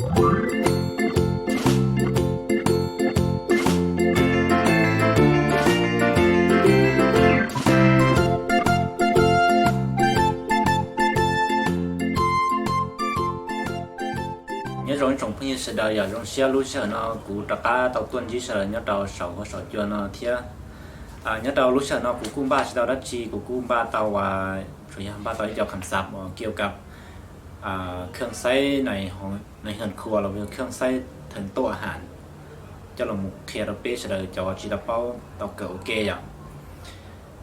Nyob zoo ib tsoom phooj ywg sawv daws, yog zoo siab lub sij hawm no kuv rov qab tau tuaj ntsib sawv daws nyob rau saum huab saum cua no thiab. Nyob rau lub sij hawm no kuv kuj npaj tsis tau dab tsi, kuv kuj npaj tau, tsuas yog npaj tau ib co kham xav uas kiu kam kham xaib nais hwm khua los kham xaib theej tuaj ham coj los mus qhia rau peb sawv daws cov tsis tau paub tau kawm ua ke yom.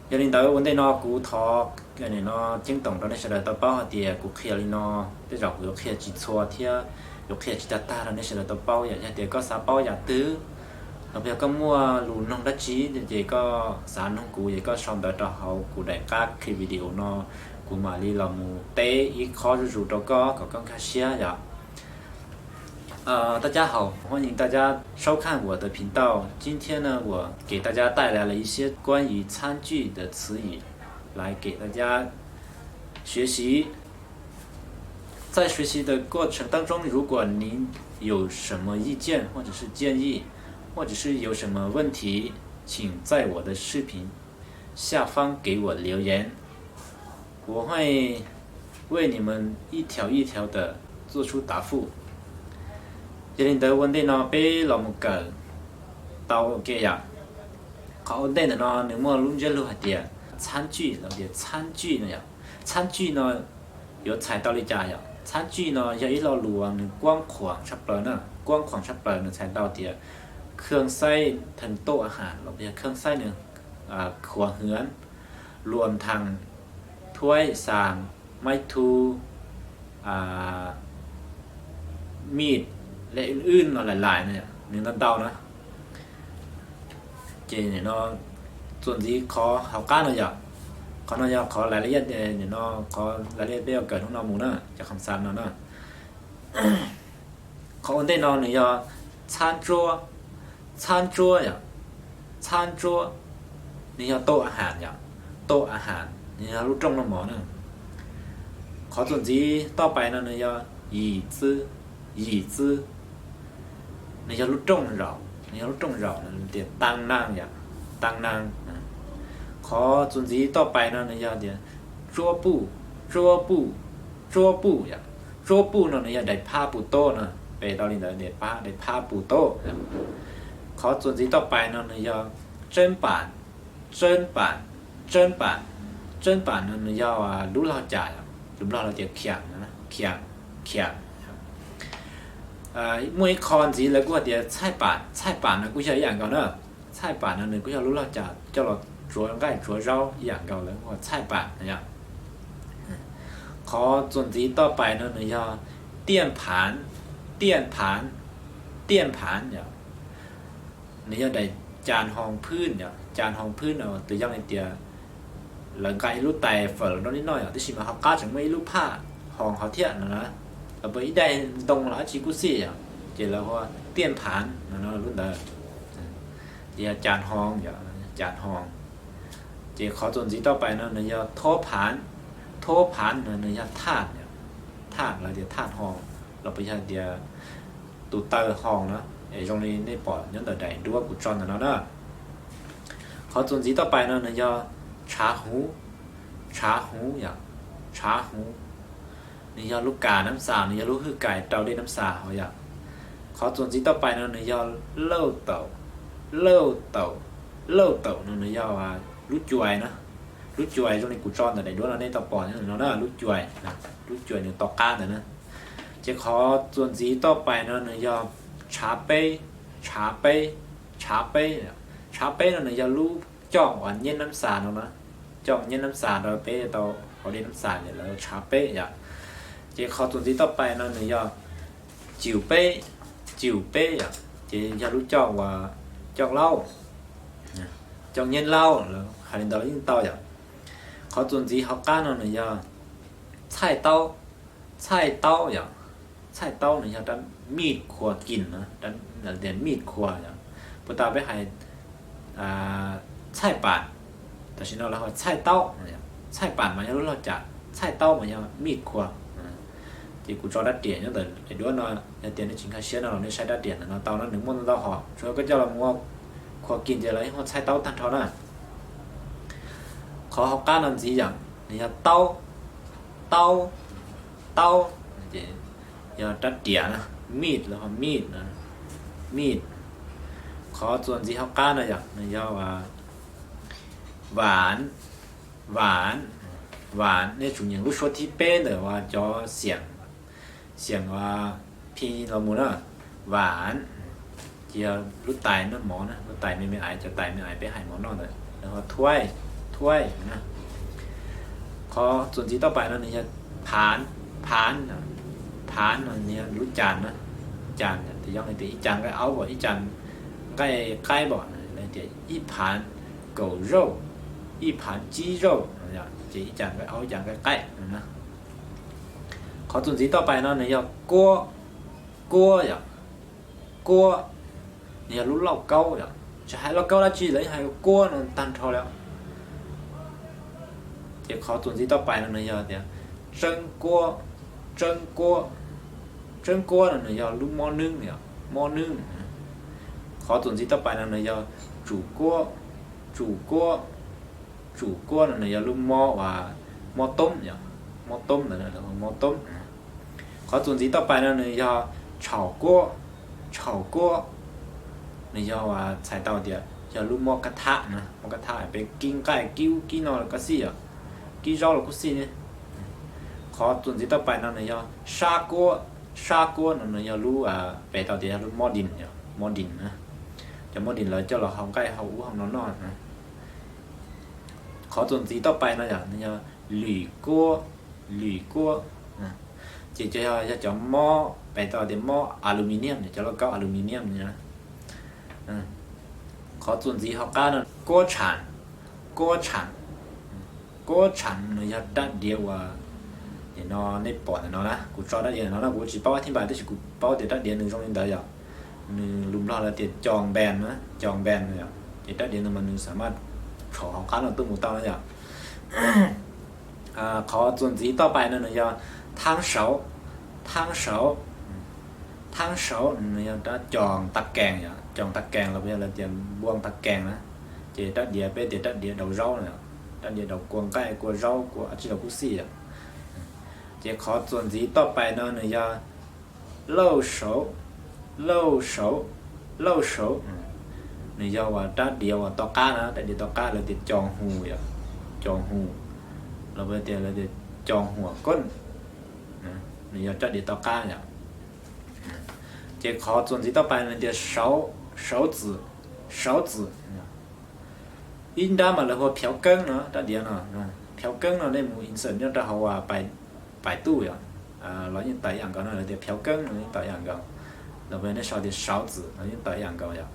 Yog li ntawd ua ntej no kuv thov no ceeb toom rau nej sawv daws tau paub hais tias kuv qhia li no, tej zaum kuv yuav qhia tsis txhua thiab yuav qhia tsis tag tag rau nej sawv daws tau paub yom. Yog tias koj xav paub yam twg los yog koj muaj lus noog dab tsi ces koj xav noog kuv ces koj sau ntawv rau hauv kuv daim qab clip video no, kuv mam li los mus teb ib qho zuj zus rau koj kom koj nkag siab yom. 大家好，欢迎大家收看我的频道。今天呢，我给大家带来了一些关于餐具的词语，来给大家学习。在学习的过程当中，如果您有什么意见或者是建议，或者是有什么问题，请在我的视频下方给我留言，我会为你们一条一条的做出答复。Yog li ntawd ua ntej no peb los mus kawm tau ua ke yom. Qhov ua ntej ntawm no nws muaj lub ntsiab lus hais tias txhab tswj los tias txhab tswj no yom. Txhab tswj no yuav txhais tau li cas yom? Txhab tswj no yog ib lo lus uas nws quab qhuas tshaj plaws na, quab qhuas tshaj plaws nws txhais tau tias kham xaib theej tuaj ham los yog kham xaib nws khuas hwv, luam thaam, thuaib xam, maib thu, mij, lej wb no lais lais no nws ntau ntau na. Ces nim no txuas ntxiv qhov hauv qab no yom, qhov no yog qhov lais laj iab, nim no qhov lais laj iab peb yuav kawm hnub no mus na, cov kham xav no na. Qhov ua ntej no nws yog txhab tsuab, txhab tsuab yom, txhab tsuab, nws yog tuaj a has yom, tuaj a has, nws yog lub rooj noj mov na. Qhov txuas ntxiv toj pais no nws yog yim txwb, yim txwb, nws yog lub rooj zaum, nws yog lub rooj zaum, tias tag nag yom, tag nag. Qhov txuas ntxiv toj pais no nws yog tias tsuab puj, tsuab puj, tsuab puj yom. Tsuab puj no nws yog daim phab pus tob no, pes tau li ntawd, daim phab pus tob. Qhov txuas ntxiv toj pais no nws yog tseb pam, tseb pam, tseb pam, tseb pam no nws yog lub log cam, lus Nplog lawv tias khiam, khiam, khiam. Muaj ib qho ntxiv lawv kuj hais tias txhaij pam, txhaij pam no kuj yog ib yam nkaus na. Txhaij pam no nws kuj yog lub log cam coj los tsuav nqaij tsuav zaub ib yam nkaus, lawv hu ua txhaij pam no yom. Qhov txuas ntxiv toj pais no nws yog tiaj phav, tiaj phav, tiaj phav yom. Nws yog daim cas hoo phwb yom, cas hoo phwb no tus yeej li tias lawv nqa ib lub tais fawm los rau nej noj yom, tab sis mas hauv qab tseem muaj ib lub phaj hoo hauv thiab no na. Los puas ib daim ntoo los dab tsi kuj xij yom, ces lawv hu ua tiaj phav no lub ntawd. Ces yog cas hoo yom, cas hoo. Ces qhov txuas ntxiv toj pais no nws yog thob phav, thob phav no nws yog thaj, thaj los tias thaj hoo, los puas yog tias tus taw hoo na, es zoo li nej pom nyob ntawm daim duab kuv tso ntawm no na. Qhov txuas ntxiv toj pais no nws yog tshav huv, tshav huv yom, tshav huv. Nws yog lub kas nab xas, nws yog lub hwj kais rau dej nab xas hauv yom. Qhov txuas ntxiv toj pais no nws yog lauj taum, lauj taum, lauj taum no nws yog lub cuais na. Lub cuais zoo li kuv tso ntawm daim duab no nej tau pom nyob ntawm no na, lub cuais, lub cuais nws tom qab ntawd na. Ces qhov txuas ntxiv toj pais no nws yog tshav peb, tshav peb, tshav peb. Tshav peb no nws yog lub cooj uas nyeb nab xas no na, cooj nyeb nab xas rau peb tau haus dej nab xas ces lawv tshav peb yom. Ces qhov txuas ntxiv toj pais no nws yog cium peb, cium peb yom, ces yog lub cooj uas cooj laub, cooj nyeb laub, hais li ntawd los yeej tau yom. Qhov txuas ntxiv hauv qab no nws yog txhaij taub, txhaij taub yom. Txhaij taub nws yog rab mij khua kis na, tias mij khua yom. Puag ta peb hais txhaij pam, tam sim no lawv hu txhaij taub. Txhaij pam mas yog lub log cam, txhaij taub mas yog mij khua. Ces kuv tso rab riam nyob ntawm daim duab no, yog tias nej tsis nkag siab no los nej saib rab riam ntawm no tau no, nws muaj ntau hom, tsuav koj coj los mus ua khuas kim ces lawv yeej ho txhais tau tag nrho na. Qhov hauv qab no ntxiv yom, nws yog taub, taub, taub, ces yog rab riam na, meat los ho meat, meat. Qhov txuas ntxiv hauv qab no yom, nws yog vas, vas, nej tsum nyeem lub suab thib peb ntawm uas cov xiam, xiam uas phi los mus na, vas, ces yog lub tais noj mov na, lub tais me me aiv, cov tais me aiv peb hais mov noj ntawd lawv ho thuaib, thuaib na. Qhov txuas ntxiv toj pais no nws yog phav, phav, phav no nws yog lub cas na, cas, tes yog tias ib cas nqaij aub, ib cas nqaij qaib pom, tias ib phav kaum zauj, ib phav tsib zauj, ces ib cas nqaij aub, ib cas nqaij qaib na. Qhov txuas ntxiv toj pais no nws yog kuab, kuab yom, kuab, nws yog lub lauj kaub yom, tsis hais lauj kaub dab tsi lawv yeej hais kuab no tag nrho li. Ces qhov txuas ntxiv toj pais no nws yog tias tseeb kuab, tseeb kuab, tseeb kuab no nws yog lub mob nwb yom, mob nwb. Qhov txuas ntxiv toj pais no nws yog tsum kuab, tsum kuab, tsum kuab no nws yog lub mob uas mob toob yom, mob toob ntawd, mob toob. Qhov txuas ntxiv toj pais no nws yog tshaum kuab, tshaum kuab, nws yog uas txhais tau tias yog lub mob kab thab na, mob kab thab peb kib nqaij kib ub kib no los kuj xij yom, kib zaub los kuj xij ne. Qhov txuas ntxiv toj pais no nws yog sab kuab, sab kuab no nws yog lub, peb tau tias yog lub mob dis, mob dis na, cov mob dis lawv coj los hau nqaij hau ub hau no noj na. Qhov txuas ntxiv toj pais no yom nws yog lwm kuab, lwm kuab, ces yog cov mob peb tau tias mob aluminium, cov lauj kaub aluminium no. Qhov txuas ntxiv hauv qab no kuab tshav, kuab tshav, kuab tshav nws yog rab diav uas, no nej pom ntawm no na, kuv tso rab diav ntawm no na, kuv tsis paub thib npas tab sis kuv paub tias rab diav nws zoo li ntawd yom. Nws lus Nplog lawv tias cos npas na, cos npas, ces rab diav ntawd mas nws xam maj tshaum hauv qab no tuaj mus tau na yom. Qhov txuas ntxiv toj pais no nws yog thaab saud, thaab saud, thaab saud nws yog rab cos tag kees yom, cos tag kees los yog lawv tias npua tag kees na, ces rab diav peb tias rab diav daus zaub na, rab diav daus kua nqaij kua zaub kua dab tsi los kuj xij yom. Ces qhov txuas ntxiv toj pais no nws yog lauj saud, lauj saud, lauj saud, nws yog uas rab diav uas to qab na, rab diav to qab lawv tias cos hus yom, cos hus, los tias lawv tias cos huam koj, nws yog rab diav to qab yom. Ces qhov txuas ntxiv toj pais nws tias saud, saud txwm, saud txwm. Ib nrab mas lawv hu ua phiav keeb no, rab diav no, phiav keeb no nej mus insert nyob rau hauv pais tuj yom, los yeej tawm ib yam nkaus no, lawv tias phiav keeb no yeej tawm ib yam nkaus, los nej sau tias saud txwm los yeej tawm ib yam nkaus yom.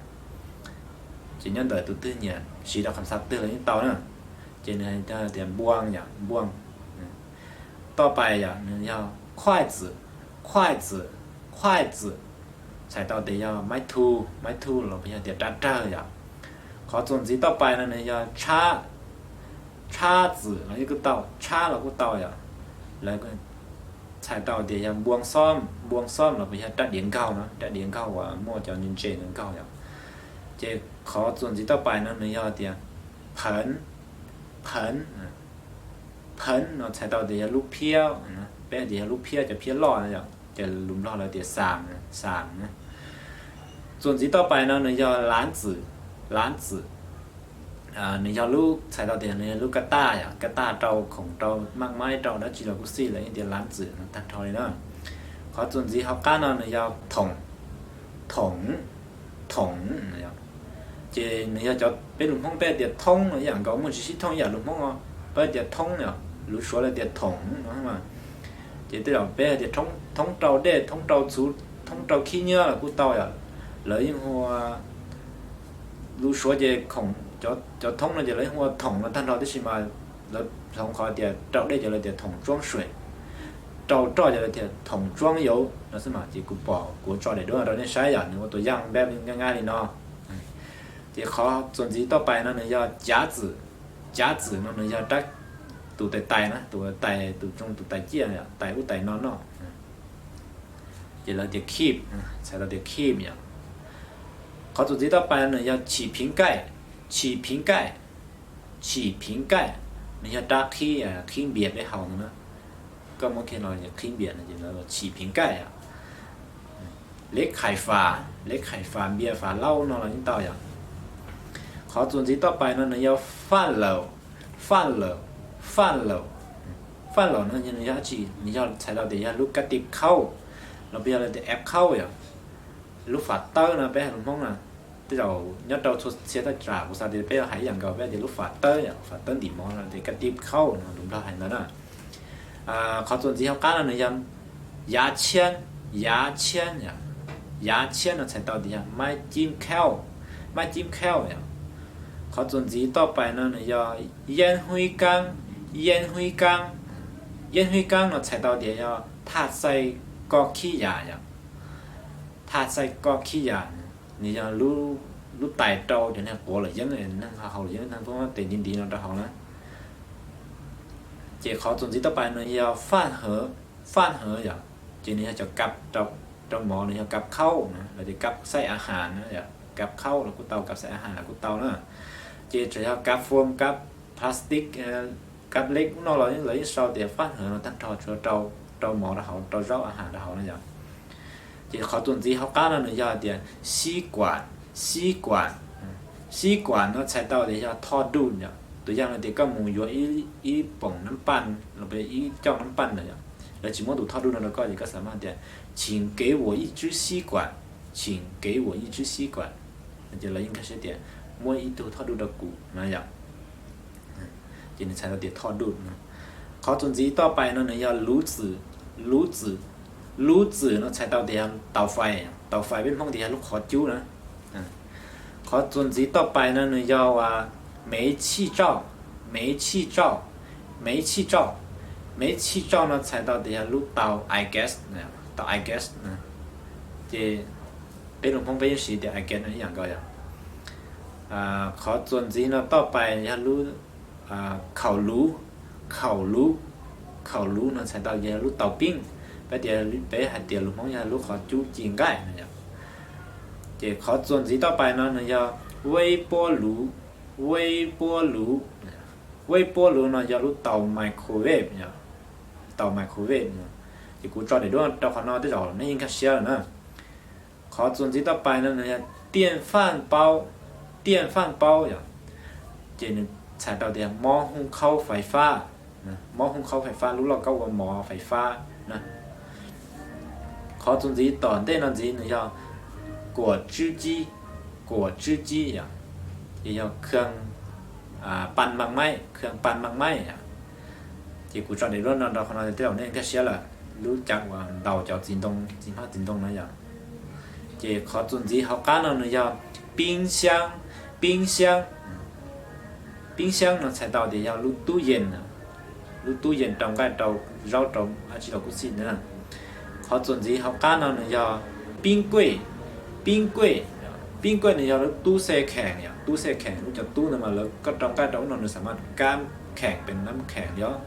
Ces nyob ntawm tus twg nyiam siv rau kham xav twg los yeej tau na. Ces nws hais tias npuas yom, npuas. Toj pais yom nws yog khuaij txwm, khuaij txwm, khuaij txwm, txhais tau tias yog maib thu, maib thu los yog tias rab rawg yom. Qhov txuas ntxiv toj pais no nws yog tshab, tshab txwm los yeej kuj tau, tshab los kuj tau yom. Lawv txhais tau tias yog npua xob, npua xob los yog rab diav nkaug no, rab diav nkaug uas muaj cov ntse ntse nkaug yom. Ces qhov txuas ntxiv toj pais no nws yog tias pheev, pheev, pheev no txhais tau tias yog lub phiab, peb tias yog lub phiab, cov phiab loj no yom, ces lus Nplog lawv tias xas, xas na. Txuas ntxiv toj pais no nws yog lav txwm, lav txwm, nws yog lub txhais tau tias nws yog lub kab taj yom, kab taj rau khoom rau maj maib rau dab tsi los kuj xij lawv yeej tias lav txwm no tag nrho li na. Qhov txuas ntxiv hauv qab no nws yog thoom, thoom, thoom, ces nws yog cov peb lus Hmoob peb tias thoob no ib yam nkaus, muaj tsis sib thooj ib yam lus Hmoob os, peb tias thoob no, lus Suav lawv tias thoom no. Ces tej zaum peb tias thoob rau dej, thoob rau txhuv, thoob rau khib nyiab los kuj tau yom. Lawv yeej hu ua, lus Suav ces khoom, cov thoob no ces lawv yeej hu ua thoom no tag nrho, tab sis mas lawv hloov qhov tias rau dej ces lawv tias thoom tsuab suem, rau roj ces lawv tias thoom tsuab yauv no xwb mas. Ces kuv pom kuv tso daim duab rau nej saib yom, nws ua tus yaj npab nqaij nqaij li no. Ces qhov txuas ntxiv toj pais no nws yog cav txwm, cav txwm no nws yog rab, tus tais tais na, tus tais, tus tsoo tus tais ciaj, tais ub tais no noj. Ces lawv tias keep, txhais tau tias keep yom. Qhov txuas ntxiv toj pais no nws yog chim phiv kaij, chim phiv kaij, chim phiv kaij, nws yog rab qhib, qhib npias peb haus no na. Koj muab kiag los qhib npias no ces lawv chim phiv kaij yom. Leb khais fas, leb khais fas npias fas laub no los yeej tau yom. Qhov txuas ntxiv toj pais no nws yog faj laum, faj laum, faj laum. Faj laum no nws yog dab tsi? Nws yog txhais tau tias yog lub kab tib khaub, los puas yog lawv tias app khaub yom. Lub fam tawb no peb hais lus Hmoob na, tej zaum nyob rau txhua txhia thaj tsam kuv xav tias peb hais ib yam nkaus, peb tias lub fam tawb yom, fam tawb ntim mov no tias kab tib khaub no, lus Nplog hais ntawd na. Qhov txuas ntxiv hauv qab no nws yog yav tshiab, yav tshiab yom. Yav tshiab no txhais tau tias yog maib cib khaub, maib cib khaub yom. Qhov txuas ntxiv toj pais no nws yog yeeb hwb kaab, yeeb hwb kaab, yeeb hwb kaab no txhais tau tias yog thaj xaij koj khib yam yom. Thaj xaij koj khib yam, nws yog lub tais rau cov neeg quav luam yeeb, neeg haus luam yeeb, neeg tuaj tes ntiv ntiv no rau hauv na. Ces qhov txuas ntxiv toj pais nws yog faj hawv, faj hawv yom. Ces nws yog cov kab rau mov, nws yog kab khaub na, lawv tias kab xaij a has na, kab khaub los kuj tau, kab xaij a has los kuj tau na. Ces tsuas yog kab foam, kab plastic, kab leb ub no los lawv yeej sau tias faj hawv no tag nrho, tsuas rau mov rau hauv, rau zaub a has rau hauv na yom. Ces qhov txuas ntxiv hauv qab no nws yog hais tias xib kuam, xib kuam, xib kuam no txhais tau tias yog thoj duj yom. Tus yam no tias koj mus yuav ib poom nab paj los ib coj nab paj ntawd yom, lawv tsis muab tus thoj duj no rau koj ces koj xam maj tias chim kev vuam ib tswb xib kuam, chim kev vuam ib tswb xib kuam. Ces lawv yeej nkag siab tias muab ib tug thoj duj rau kuv na yom. Ces nws txhais tau tias thoj duj. Qhov txuas ntxiv toj pais no nws yog lub txwm, lub txwm, lub txwm no txhais tau tias yog tau fais, tau fais peb Hmoob tias yog lub qhov cub na. Qhov txuas ntxiv toj pais no nws yog uas mev chij tsauj, mev chij tsauj, mev chij tsauj, mev chij tsauj no txhais tau tias yog lub tau I guess, tau I guess. Ces peb lus Hmoob peb yeej siv tias I guess no ib yam nkaus yom. Qhov txuas ntxiv no toj pais yog lub khaum luv, khaum luv, khaum luv no txhais tau yog lub tau pib. Peb tias, peb hais tias lus Hmoob yog lub qhov cub ci nqaij no yom. Ces qhov txuas ntxiv toj pais no nws yog veb puab luv, veb puab luv, veb puab luv no yog lub tau microwave yom, tau microwave. Ces kuv tso daim duab rau qhov no tej zaum nej yeej nkag siab lawm na. Qhov txuas ntxiv toj pais no nws yog tiaj faj paub, tiaj faj paub yom. Ces nws txhais tau tias mob hoob khaub fais fab, mob hoob khaub fais fab, lub lauj kaub ua mov fais fab na. Qhov txuas ntxiv tom ntej no ntxiv nws yog kuam tswb cib, kuam tswb cib yom, ces yog khw paj maaj maib, khw paj maaj maib yom. Ces kuv tso daim duab no rau qhov no tej zaum nej nkag siab lawm, lub cav uas ntaus cov txiv ntoo, txiv hmab txiv ntoo no yom. Ces qhov txuas ntxiv hauv qab no nws yog pib xyaab, pib xyaab, pib xyaab no txhais tau tias yog lub tub yees, lub tub yees rau nqaij rau zaub rau dab tsi los kuj xij na. Qhov txuas ntxiv hauv qab no nws yog pib kuej, pib kuej, pib kuej nws yog lub tub xej kheem yom, tub xej kheem, lub cov tub ntawd mas lawv koj rau nqaij rau ub no nws xam maj kab kheem pes nab kheem li os.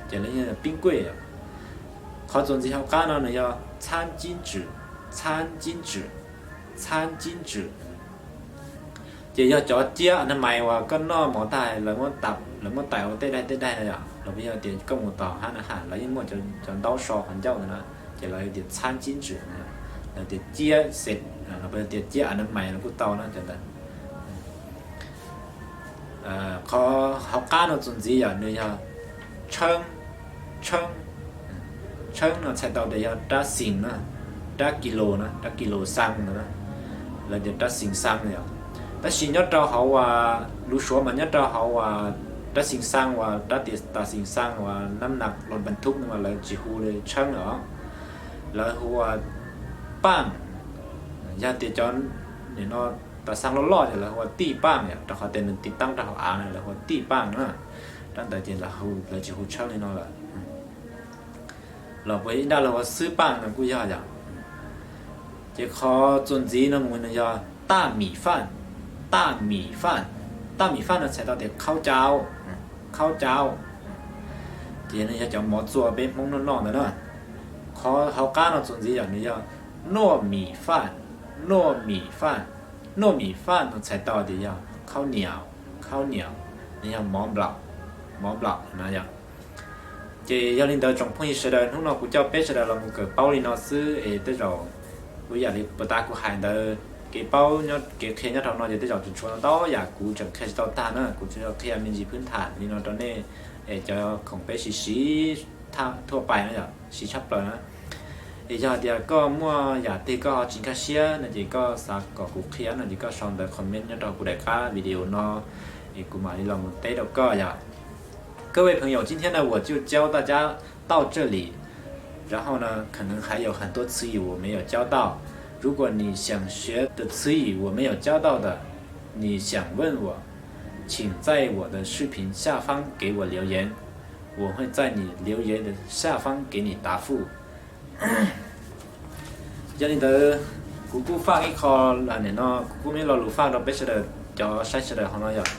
Ces lawv yog pib kuej. Qhov txuas ntxiv hauv qab no nws yog txhab cib tswm, txhab cib tswm, txhab cib tswm. Ces yog cov ciab a na mais uas koj noj mov tag lawv muab tais ua tej daim tej daim no yom, los yog tias koj mus tom hab na has lawv yeej muaj cov ntaub so qhov ncauj ntawd na, ces lawv tias txhab cib tswm, lawv tias ciab xes, los tias ciab a na mais los kuj tau na cov ntawd. Qhov hauv qab no txuas ntxiv yom nws yog tsheeb, tsheeb, tsheeb no txhais tau tias yog rab xees na, rab kis lus na, rab kis lus xaa ntawd na, lawv tias rab xees xaa yom. Tab sis nyob rau hauv lus Suav mas nyob rau hauv rab xees xaa uas rab tias tas xees xaa uas nab nas los npas thub no mas lawv tsis hu li tsheeb lawm, lawv hu ua paaj. Yog tias cov nim no tas xaa loj loj ces lawv hu ua tij paaj yom, rau qhov tias nws tiv taab rau hauv av na lawv hu ua tij paaj na. Rab ntawd ces lawv tsis hu tsheeb li no lawm. Los puas ib nrab lawv hu ua xwb paaj no kuj yog yom. Ces qhov txuas ntxiv no mus nws yog taj mim faj, taj mim faj, taj mim faj no txhais tau tias khaub cau, khaub cau. Ces nws yog cov mov txua peb Hmoob noj noj ntawd na. Qhov hauv qab no txuas ntxiv yog nws yog 糯米饭, 糯米饭, 糯米饭 no txhais tau tias yog khaub niam, khaub niam, nws yog mov nplaum, mov nplaum no yom. Ces yog li ntawd tsoom phooj ywg sawv daws, hnub no kuv coj peb sawv daws los mus kawm paub li no xwb es tej zaum kuv yam li puag ta kuv hais ntawd, kev paub nyob kev qhia nyob rau no ces tej zaum tseem tshuav ntau yam kuv tseem qhia tsis tau tag na, kuv tsuas yog qhia me ntsis phwb tham li no rau nej es cov khoom peb siv siv thuaj pais no yom, siv tshaj plaws na. Es yog hais tias koj muaj yam twg koj ho tsis nkag siab no ces koj xav kom kuv qhia no ces koj sau ntawv comment nyob rau kuv daim qab video no es kuv mam li los mus teb rau koj yom. 各位朋友，今天呢，我就教大家到这里。然后呢，可能还有很多词语我没有教到。如果你想学的词语我没有教到的，你想问我，请在我的视频下方给我留言，我会在你留言的下方给你答复。 Yog li ntawd, kuv kuj faj ib qho, nim no kuv kuj muaj ib lo lus faj rau peb sawv daws, cov saib sawv daws hauv no yom.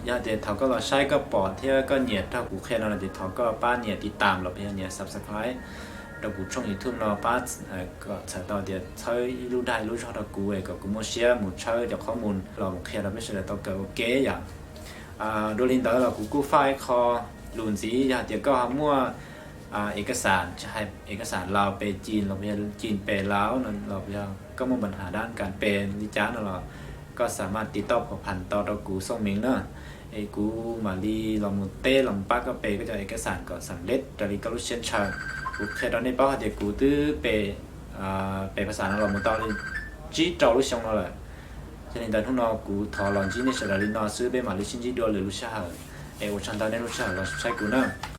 Yog tias thaum koj los saib koj pom thiab koj nyiam raug kuv qhia no no ces thov koj pab nias tiv tam los yog nias subscribe rau kuv tshooj YouTube no, pab kom txhawm tau tias txhawb ib lub dag ib lub zog rau kuv es kom kuv muaj siab mus tshawb cov qhob mus los mus qhia rau peb sawv daws tau kawm ua ke yom. Dua li ntawd los kuv kuj faj ib qho lus ntxiv, yog tias koj ho muaj เอกสาร, tsis hais เอกสาร Lao pes Chin los yog Chin pes Lao no los yog koj muaj ปัญหาด้านการแปล li cas no los koj สามารถติดต่อผัวพัน tau rau kuv ส่ง เมล na, es kuv mam li los mus teb los mus pab koj pes koj cov เอกสาร kom xam lej raws li koj lub siab ntshaw. Kuv qhia rau nej paub hais tias kuv twb pes, pes ภาษา no los mus tau li tsib rau lub xyoo no lawm. Yog li ntawd hnub no kuv thov los ntsib nej sawv daws li no xwb, peb mam li sib ntsib dua lwm lub sij hawm. Es ua tsaug ntau nej lub sij hawm los saib kuv na.